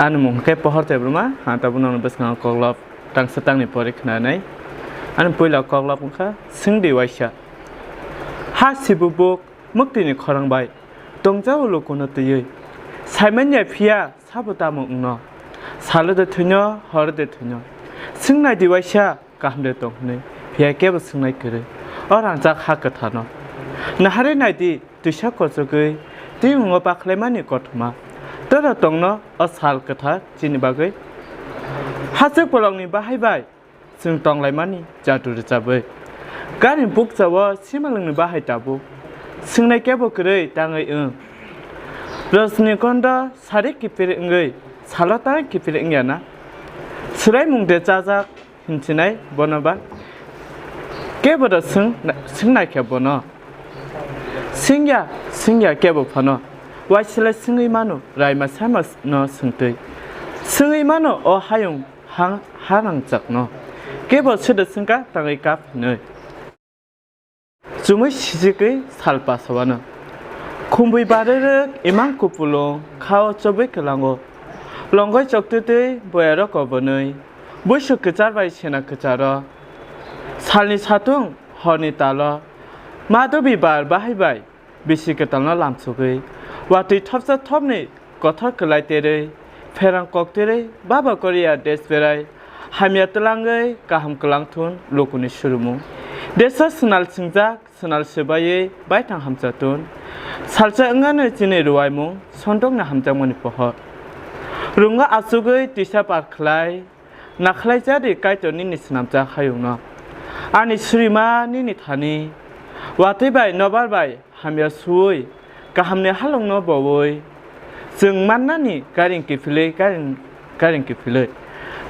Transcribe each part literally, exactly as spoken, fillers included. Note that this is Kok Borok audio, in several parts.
Ani mung khe Pohor Debbarma, ang tabuk nokni bwskango koklop tangsa tangni pori khwnanai. Ani puila koklop wngkha, swngdi waisa. Ha sibubuk, mwktwini khorang bai, tongjago lukuno twiwi. Saimanya phiya, sabo tamo wngno? Salo de thwino, horo de thwino. Swngnaidi waisa, kaham de tong hwnwi, phiya kebo swngnai kwrwi. O rangjak ha kwtharno. Naharwi naidi, twisa kochogwi, twi mungo pakhlaimani kothoma. Toro tongno o sal kwthar chini bagwi. Hachwk bolongni bahai bai, chwng tonglaimani jadu rwchabwi. Gari bukchao simalwngni bahai tabuk. Swngnai kebo kwrwi tangwi wng. Rajnikonda sari kiphil wngwi, salo tang kiphil wngya na? Swraimung de chajak, hinchinai bono ba. Kebo da swng, swng naikha bono. Swngya, swngya kebo phano. Waisle swngwi mano, raima sama no swngtwi. Swngwi mano o hayung ha, ha rangchakno. Kebo sida swngkha tangwi kap hinwi. Chumui sijigwi sal pasawano. Khumbui barwrwk imang kupulung khao chobwi kwlango. Longoi choktwtwi boyarok obonwi. Buisu kwchar bai sena kwcharo. Salni satung horni talo. Madobi bar bahai bai bisi kwtalno lamsugwi. Watwi thopsa thopni kothor kwlai terwi, pherang kok terwi, baba Korea des berai, hamya twlangwi kaham kwlangthun lukuni surumung. Desa swnal swngjak, swnal swbaiwi baithang hamchatun. Salsa wngano chini ruwaimung, sondokni hamjakmani pohor. Rungo achugwi twisa par khlai, nakhlai jadi Kaitor nini swnamjak hayungno. Ani surima nini thani, watwi bai nobar bai, hamya suwi, kahamni halongno bowi, chwng mannani gairing kiphilwi, gairing, gairing kiphilwi.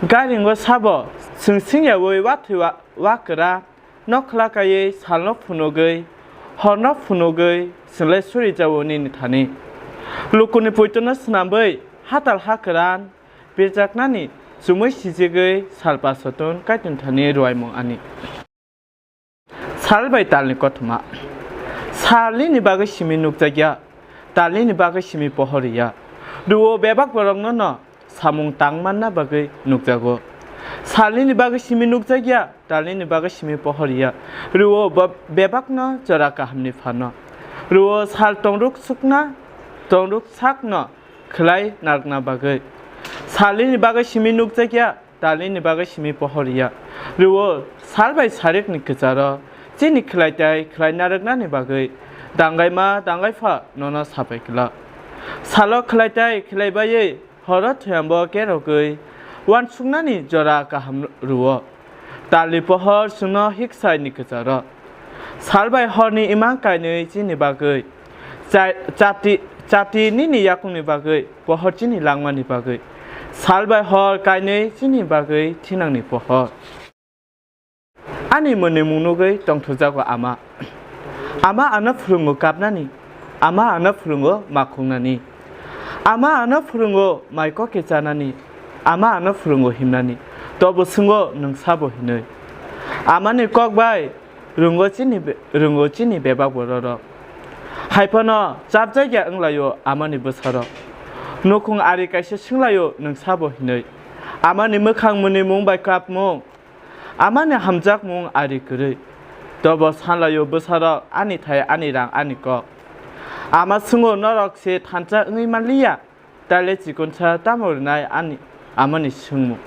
Gairingo sabo chwng singyawi wathwi wa, wa kwra, nok khwla kaiwi salno phunugwi, horno phunugwi, chwnglai suri jao nini thani. Lukuni poitono swnamwi, hatal ha kwran, pirjaknani chumui sijigwi sal pasotun Kaitor thani ruwaimung ani. Sal bai talni kothoma. Sal nini bagwi simi nukjakya, tal nini bagwi simi pohor ya. Ruo bebak borokno no samung tang manna bagwi nukjago. Sal nini bagwi simi nukjakya, tal nini bagwi simi pohor ya. Ruo bo-, bebakno jora kahamni phano. Ruo sal tongruk sukna, tongruk sakno khwlai narwkna bagwi. Sal nini bagwi simi nukjakya, tal nini bagwi simi pohor ya. Ruo sal bai sarikni kwcharo chini khwlai tai khwlai narwknani bagwi dangaima dangaipha nono sapai kwlak. Salo khwlai tai khwlai baiwi horo thoyambo kerogwi uansuknani jora kaham ruo. Talni pohor chwngno hiksaini kwcharo. Sal bai horni imang kainwi chini bagwi. Cha-, chati, chati nini yakungni bagwi, pohor chini langmani bagwi. Sal bai hor kainwi chini bagwi thinangni pohor. Ani mwnwi mung nugwi tongthokjago ama. Ama ano phwrwngo kapnani, ama ano phwrwngo makhungnani. Ama ano phwrwngo mai kokhe chanani, ama ano phwrwngo himnani, tobo swngo nwng sabo hinwi. Amani kok bai rwngo chini be-, rwngo chini bebak bororok. Haiphano chapjakya wnglaio amani bwsarok. Nukhung ari kaisa swnglaio nwng sabo hinwi. Amani mwkhang mwnwi mung bai kapmung. Amani hamjakmung ari kwrwi. Tobo sanlaio bwsarok ani thai ani rang ani kok. Ama swngo norok se thansa wngwi manliya. Taile chikonsa tamo rwnai ani amani swngmung.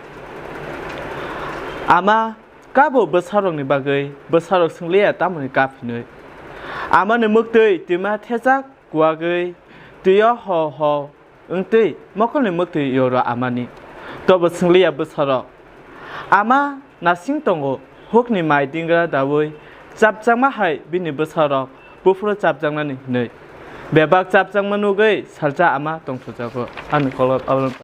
Ama kabo bwsarokni bagwi bwsarok swngliya tamoni kap hinwi. Amani mwktwi twima thejak kuwagwi twio ho ho wngtwi mokolni mwktwi yoro amani. Tobo swngliya bwsarok. Ama nasing tongo, hukni mai dingra daui chapjakma hai bini bwsarok buphuru chapjaknani hinwi. Bebak chapjakma nugwi salsa ama tongthokjago. Ani kolok aboni